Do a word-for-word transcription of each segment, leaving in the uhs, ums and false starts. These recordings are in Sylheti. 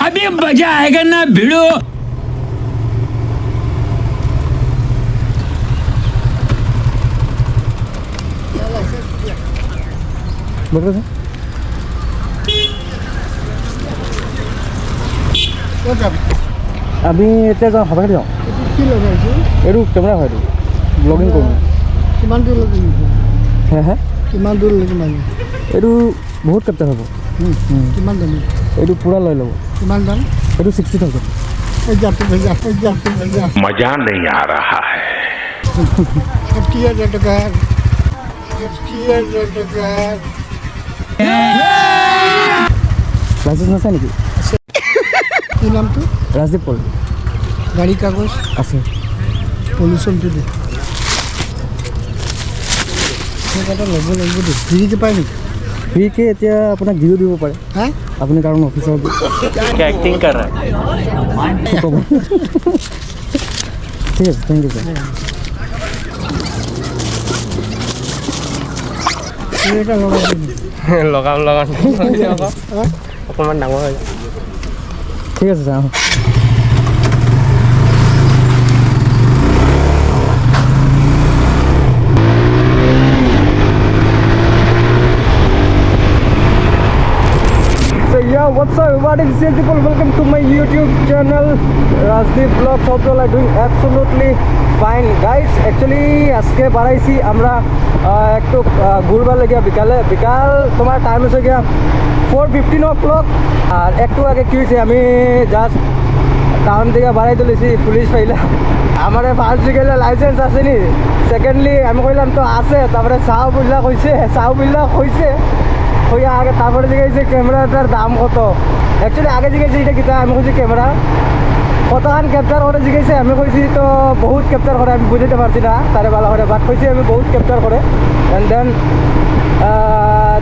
अभी मजा आएगा ना भिड़ो। বলবে স্যার। ক'ত যাবি? আমি এতিয়া যাওঁ, হাবাঘাট যাওঁ। এইটো কি লগাইছে? এইটো কেমেৰা হয়, এইটো ব্লগিং কৰোঁ। কিমান দূৰলৈকে নিব? হে হে? কিমান দূৰলৈকে মাৰিব? এইটো বহুত কেপচাৰ হ'ব। হুম। হুম। কিমান দাম? এইটো পূৰা লৈ ল'ব। কিমান দাম? এইটো ছিক্সটি থাউজেণ্ড। এই যা, তু যা, এই যা, তু যা। मजा नहीं आ रहा है। কি আছে টাকা? কি আছে টাকা? লাইচেন্স আছে নেকি? কি নামটো? ৰাজদ্বীপ পল। গাড়ী কাগজ? আছে। পলিউশ্যনটো দে। কিবা এটা ল'ব লাগিব দেই। ফ্ৰীকে পায় নেকি? ফ্ৰীকে এতিয়া আপোনাক দিও দিব পাৰে। হা? আপুনি কাৰণ অফিচৰ। क्या एक्टिंग कर रहा है? ঠিক আছে, থেংক ইউ ছাৰ। এই এটা লগাই দিবি। লগাম, লগাম। হা? অকণমান ডাঙৰ হৈ যাওক। ঠিক আছে ছাৰ, অ। So yeah, what's up everybody? This is Dipul. Welcome to my YouTube channel, Rajdeep Vlogs. Hope you all are doing absolutely fine, guys. Actually, আজকে বাড়াইছি আমরা, আহ, একটু, আহ, ঘুরবার লাগিয়া বিকালে। বিকাল তোমার টাইম হচ্ছে গিয়া ফোর ফিফটিন ও ক্লক। আর একটু আগে কি হয়েছে, আমি জাস্ট টাউন থেকে বাড়াই তুলেছি, পুলিশ পাইলা। আমার ফার্স্ট গেলে লাইসেন্স আছে নি, সেকেন্ডলি আমি কইলাম তো আছে, তারপরে সাও বুল্লা কইছে, সাও বুল্লা কইছে, কইয়া আগে তারপরে জিজ্ঞাসা ক্যামেরাটার দাম কত। অ্যাকচুয়ালি আগে জিজ্ঞাসা এটা কিতা, আমি কইছি ক্যামেরা কতখান ক্যাপচার করে জিজ্ঞাসা, আমি কইছি তো বহুত ক্যাপচার করে, আমি বুঝাইতে পারছি না তারে ভালো করে, বাট কইছি আমি বহুত ক্যাপচার করে। অ্যান্ড দেন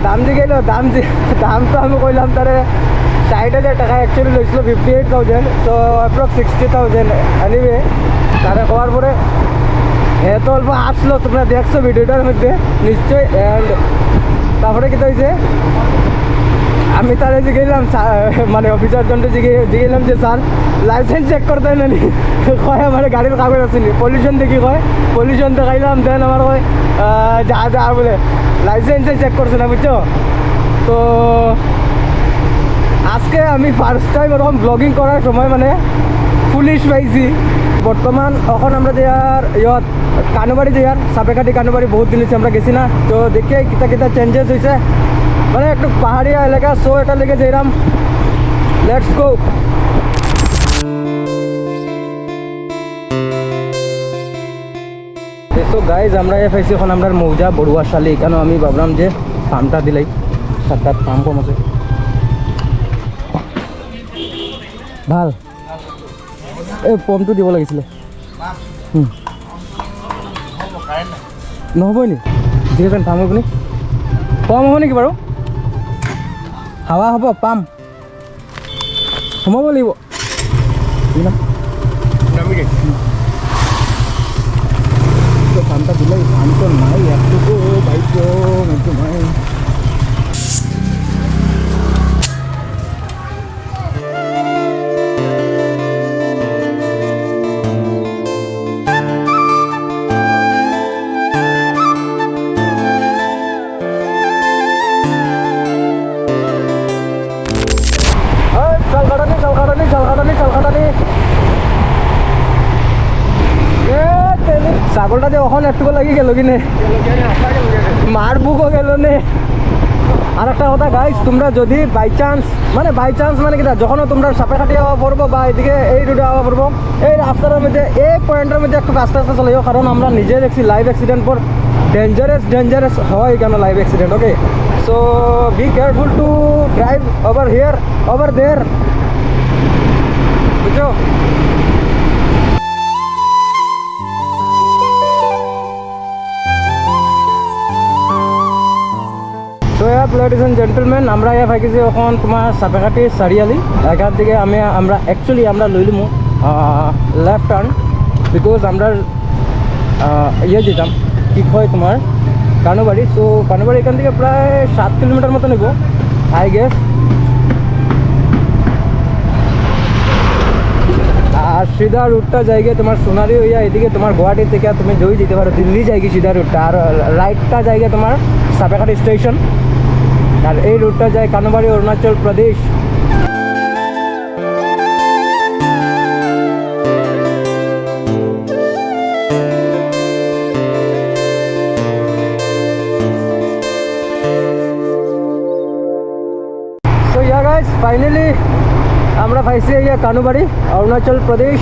দাম জিজ্ঞাসা, দাম জি-, দাম তো আমি কইলাম তারে ষাট হাজার টাকা, অ্যাকচুয়ালি লইছিল ফিফটি এইট থাউজেন্ড, তো অ্যাপ্রক্স সিক্সটি থাউজেন্ড। এনিওয়ে, তারে কওয়ার পরে এত অল্প আসলো, তোমরা দেখছো ভিডিওটার মধ্যে নিশ্চয়। অ্যান্ড তারপরে কিতা হয়েছে, আমি তারে জিগাইলাম, স্যার, মানে অফিসার জনটা জিগে-, জিগাইলাম যে, "স্যার, লাইসেন্স চেক করতে না নি?" কয়, "আমার গাড়ির কাগজ আছে নি?" পলিউশন দেখি কয়, পলিউশন দেখাইলাম, দেন আমার কয়, আহ, "যা, যা," বলে, "লাইসেন্সে চেক করছে না," বুঝছো? তো আজকে আমি ফার্স্ট টাইম এরকম ব্লগিং করার সময় মানে পুলিশ পাইছি। বর্তমান এখন আমরা যে আর ইয়ত কানুবাড়ি যে আর সাপেকাটি কানুবাড়ি বহুত দিন হয়েছে আমরা গেছি না, তো দেখি কিতা কিতা চেঞ্জেস হয়েছে, মানে একটু পাহাড়িয়া এলাকা, সো এটা লেগে যাইরাম। Let's go। তো গাইজ, আমরা এ পাইছি এখন আমরার মৌজা বড়ুয়াশালী। এখানে আমি ভাবলাম যে পাম্পটা দিলাই, সাতটাত পাম্প কম আছে। ভাল। এই পাম্পটো দিব লাগিছিলে। হুম। নহ'বই নি? ঠিক আছে, পাম আপুনি। পাম হ'ব নেকি বাৰু? হাৱা হ'ব, পাম। সোমাব লাগিব। কি নাম? নামিগে। তো পামটা দিলে, পাম তো নাই, একটুকু বাইক তো নাই। এই, চাল কাটানি, চাল কাটানি, চাল কাটানি, চাল কাটানি। এ, তেলি। ছাগলটা যে ওখানে একটু লাগি গেল কিনে। মার বুকও গেল নে। আর একটা কথা গাইস, তোমরা যদি বাই চান্স, মানে বাই চান্স মানে কিতা, যখনও তোমরা সাপেকাটি আওয়া পড়বো বা এদিকে এই রোডে আওয়া পড়বো, এই রাস্তার মধ্যে, এই পয়েন্টের মধ্যে একটু আস্তে আস্তে চলে যাও, কারণ আমরা নিজে দেখছি লাইভ অ্যাক্সিডেন্ট পর ডেঞ্জারাস, ডেঞ্জারাস হয় এখানে live accident, okay? So be careful to drive over here, over there, বুঝছো? So yeah, ladies and gentlemen, আমরা ইয়া পাই গেছি এখন তোমার সাপেকাটি চারিআলি। এখান থেকে আমি, আমরা actually আমরা লইলিমু, আহ, লেফট টার্ন, বিকজ আমরা, আহ, ইয়ে যেতাম, কি কয় তোমার, কানুবাড়ি। So কানুবাড়ি এখান থেকে প্রায় সাত কিলোমিটার মতো নিব। I guess. আর সিধা রুটটা যায়গি তোমার সোনারি হইয়া, এদিকে তোমার গুয়াহাটি থাকি তুমি যদি যাইতে পারো, দিল্লি যায়গি সিধা রুটটা, আর রাইটটা যায়গি তোমার সাপেখাটি স্টেশন। আর এই রুটটা যায় কানুবাড়ি, অরুণাচল Pradesh. So yeah guys, finally আমরা পাইছি ইয়া কানুবাড়ি, অরুণাচল প্রদেশ।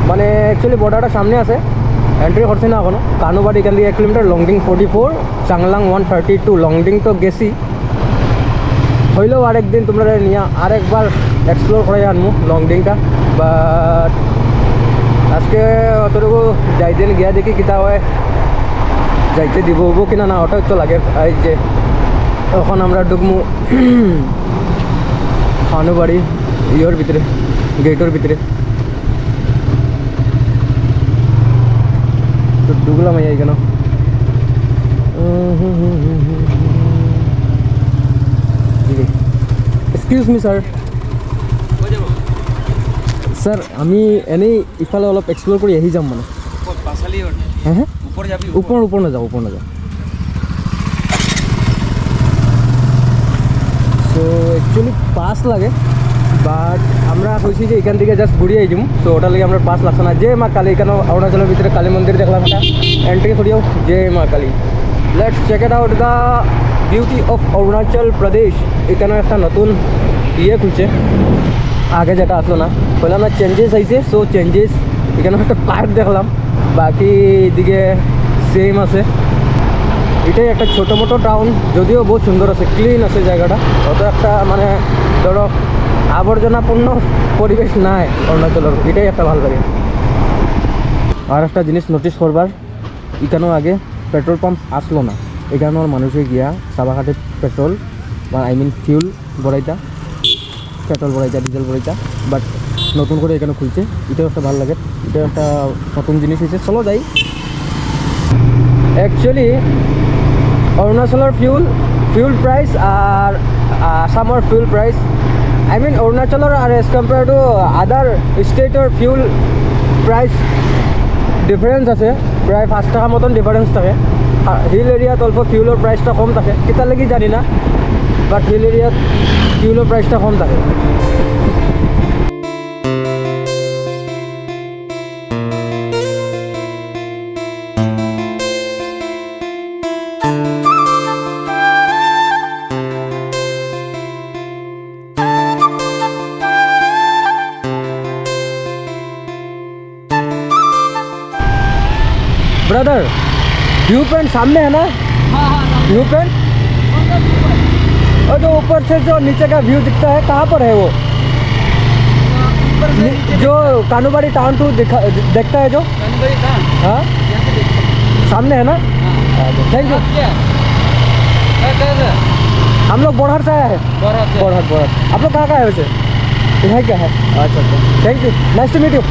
মানে অ্যাকচুয়ালি বর্ডারটা সামনে আছে, এন্ট্রি করছি না এখনো। কানুবাড়ি এখান থাকি এক kilometre, Longding forty four, Changlang one thirty two. Longding তো গেছি, হইলেও আরেকদিন তোমরা নিয়া আরেকবার এক্সপ্লোর করাই আনমু লংডিংটা। বাট আজকে অতটুকু যাই দিন গিয়া দেখি কিতা হয়, যাইতে দিব হবো কিনা না, ওটাও তো লাগে। এই যে এখন আমরা ঢুকমু কানুবাড়ি ইয়োর ভিতরে, গেটর ভিতরে। তো ঢুকলাম এই কেন। Excuse me sir. স্যার, আমি এনেই ইফালে অলপ এক্সপ্লোৰ কৰি আহি যাম মানে। ক'ত? পাঁচআলি road? হে হে? ওপৰ যাবি, ওপৰ। ওপৰ, ওপৰ নাযাওঁ, ওপৰ নাযাওঁ। তো একচুয়ালি পাস লাগে, বাট আমরা কইছি যে এখান থাকি জাস্ট ঘুরি আই দিমু। তো ওটার লাগি আমরা পাস লাগছে না। জয় মা কালী, এখানে অরুণাচলের ভিতরে কালী মন্দির দেখলাম একটা, এন্ট্রি করিও। জয় মা Kali. Let's check it out, the beauty of Arunachal Pradesh. এখানে একটা নতুন ইয়ে খুলছে, আগে যেটা আসলো না, বললাম না, চেঞ্জেস আইছে। সো চেঞ্জেস, এখানে একটা পার্ক দেখলাম, বাকি এদিকে সেম আছে। এটাই একটা ছোটো মোটো টাউন, যদিও বহুত সুন্দর আছে, ক্লিন আছে জায়গাটা। অত একটা মানে ধরো আবর্জনাপূর্ণ পরিবেশ নাই অরুণাচলের, এটাই একটা ভালো লাগে। আর একটা জিনিস নোটিস করবার, এখানেও আগে পেট্রোল পাম্প আসলো না, এখানেও মানুষে গিয়া সাবাঘাটে পেট্রোল বা আই মিন ফিউল ভরাইতা, পেট্রোল ভরাইতা, ডিজেল ভরাইতা, বাট নতুন করে এখানে খুলছে, এটাও একটা ভালো লাগে, এটা একটা নতুন জিনিস হয়েছে। চলো যাই। অ্যাকচুয়ালি অরুণাচলের ফিউল, ফিউল প্রাইস আর আসামর ফিউল প্রাইস, আই মিন অরুণাচলের আর as compare to other state-র ফিউল প্রাইস ডিফারেন্স আছে, প্রায় পাঁচ টাকা মতন ডিফারেন্স থাকে। হিল এরিয়াত অল্প ফিউলর প্রাইসটা কম থাকে, কিতার লাগি জানি না, বাট হিল এরিয়াত ফিউলর প্রাইসটা কম থাকে। ब्रदर, व्यू पॉइंट सामने है ना? हाँ, हाँ, सामने। View point? कौन सा व्यू पॉइंट? और जो ऊपर से जो नीचे का व्यू दिखता है, कहाँ पर है वो? ऊपर से नी-, नीचे जो दिखता है। कानुबाड़ी टाउन टू दिखा, देखता है जो? कानुबाड़ी टाउन? हाँ? यहाँ से देखते हैं। सामने है ना? हाँ। अच्छा, thank you। आप क्या? मैं कह रहा। हम लोग बोरहाट से आया है। बोरहाट से। बोरहाट, बोरहाट। आप लोग कहाँ का है वैसे? यहाँ क्या है? अच्छा, अच्छा। Thank you। Nice to meet you।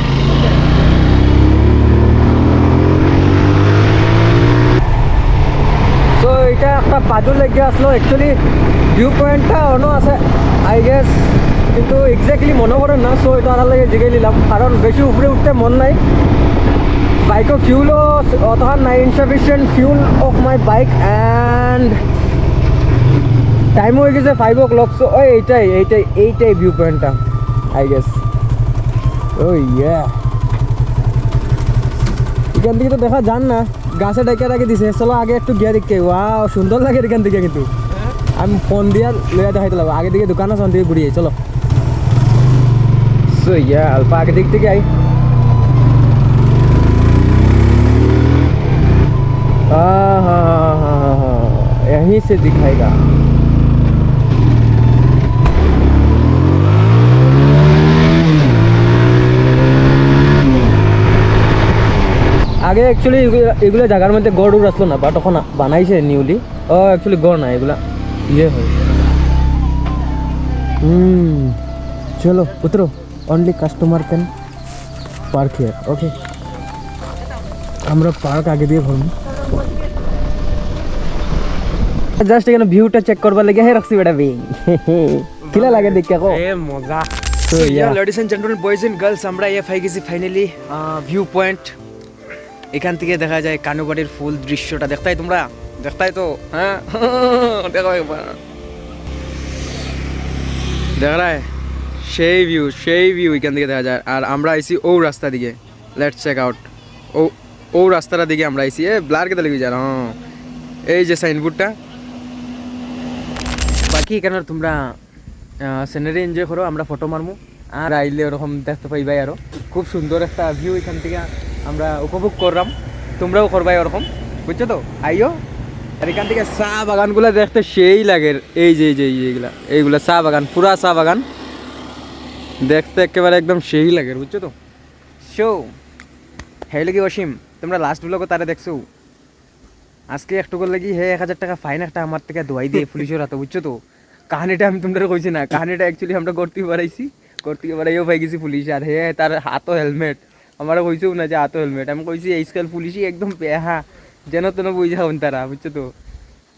So, এটা একটা পাজল লেগে আসলো। অ্যাকচুয়ালি ভিউ পয়েন্টটা অন্য আছে, আই গেস, কিন্তু এক্স্যাক্টলি মনে পড়ে না। সো, এটা আর লাগে জিগে নিলাম, কারণ বেশি উপরে উঠতে মন নাই। বাইকও ফিউলও অতহান নাই, insufficient fuel of my bike and time হয়ে গেছে ফাইভ ও ক্লক। সো, ওই এইটাই, এইটাই, এইটাই ভিউ পয়েন্টটা, আই গেস। ও ইয়া, এখান থেকে তো দেখা যার না, গাছে ডেকে রাখি দিছে। চলো আগে একটু গিয়া দেখি। ওয়াও, সুন্দর লাগে এখান থেকে কিন্তু। আমি ফোন দিয়া লইয়া দেখাইতে লাগবো। আগে দিকে দোকান আছে, ওখান থেকে ঘুরিয়ে চলো। সো ইয়া, অল্প আগে দিক থেকে আই। हाँ, हाँ, हाँ, हाँ, हाँ, हाँ, यहीं से दिखाएगा। আগে অ্যাকচুয়ালি এগুলা জাগার মধ্যে গড় উড় আসলো না, বাট এখন বানাইছে নিউলি। ও, অ্যাকচুয়ালি গড় না, এগুলা ইয়ে হয়। হুম, চলো উতরো। Only customer can park here, okay? আমরা পার্ক আগে দিয়ে ঘুরবো। জাস্ট এখানো ভিউটা চেক করবার লাগি হে রাখছি বেটা বিং। কিলা লাগে দেখিয়া কও। এ মজা। So, yeah. Ladies and gentlemen, boys and girls, আমরা এ পাই গেছি ফাইনালি ভিউ পয়েন্ট। এখান থেকে দেখা যায় কানুবাড়ির ফুল দৃশ্যটা। দেখতায় তোমরা? দেখতায় তো? হ্যাঁ। দেখো একবার। দেখরায়? সেই ভিউ, সেই ভিউ এখান থেকে দেখা যায়। আর আমরা আইছি ও রাস্তা দিকে। Let's check out. ও, ও রাস্তাটা দিকে আমরা আইছি। এ, ব্লার কেটা লাগি যার? হ্যাঁ। এই যে সাইনবোর্ডটা। বাকি এখানে তোমরা সিনারি এনজয় করো, আমরা ফটো মারমু। আর আইলে ওরকম দেখতে পাইবায় আরো। খুব সুন্দর একটা ভিউ এখান থেকে আমরা উপভোগ করলাম, তোমরাও করবায় ওরকম, বুঝছো তো? আইও। আর এখান থেকে চা বাগানগুলা দেখতে সেই লাগের। এই যে, এই যে, এই যে এইগুলা, এইগুলা চা বাগান, পুরা চা বাগান। দেখতে একেবারে একদম সেই লাগের, বুঝছো তো? So, হে লাগি অসীম, তোমরা লাস্ট ব্লগো তারে দেখছো। আজকে একটুকুর লাগি হে এক হাজার টাকা ফাইন একটা আমার থেকে দেওয়াই দিয়ে পুলিশর আতো, বুঝছো তো? কাহিনিটা আমি তোমরারে কইছি না, কাহিনিটা actually আমরা ঘর থেকে বাড়াইছি, ঘর থেকে বাড়াইও পাই গেছি পুলিশ, আর হে তার আতো হেলমেট, আমারে কইছেও না যে আতো হেলমেট, আমি কইছি আজকাল পুলিশই একদম বেহা, যেন তেন বই যাওন তারা, বুঝছো তো?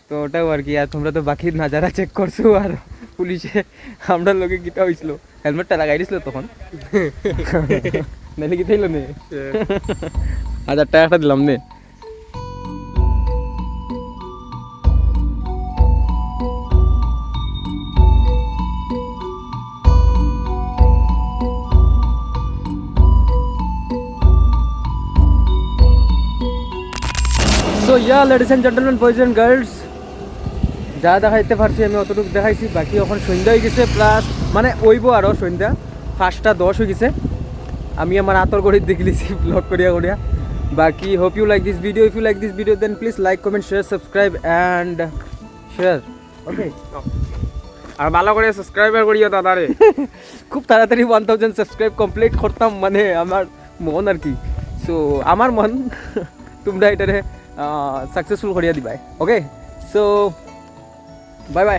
তো ওটাও আর কি। আর তোমরা তো বাকি নাজারা চেক করছো, আর পুলিশে আমরার লগে কিতা হইছিল, হেলমেটটা লাগাই দিছিল তখন, নাইলে কিতা হইল নে? হাজার টাকা একটা দিলাম নে। So yeah, ladies and gentlemen, boys and girls, যা দেখাইতে পারছি আমি অতটুকু দেখাইছি। বাকি এখন সন্ধ্যা হয়ে গেছে, প্লাস মানে অইবো আরও সন্ধ্যা, পাঁচটা দশ হয়ে গেছে। আমি আমার আতর ঘড়ির দেখলিছি ব্লগ করিয়া করিয়া। বাকি hope you like this video. If you like this video, then please like, comment, share, subscribe and share. Okay. আর ভালো করে সাবস্ক্রাইবার করিও দাদারে। খুব তাড়াতাড়ি ওয়ান থাউজেন্ড সাবস্ক্রাইব কমপ্লিট করতাম, মানে আমার মন আর কি। সো আমার মন, তোমরা এটারে সাকসেসফুল করিয়া দিবায়। ওকে, সো বাই বাই।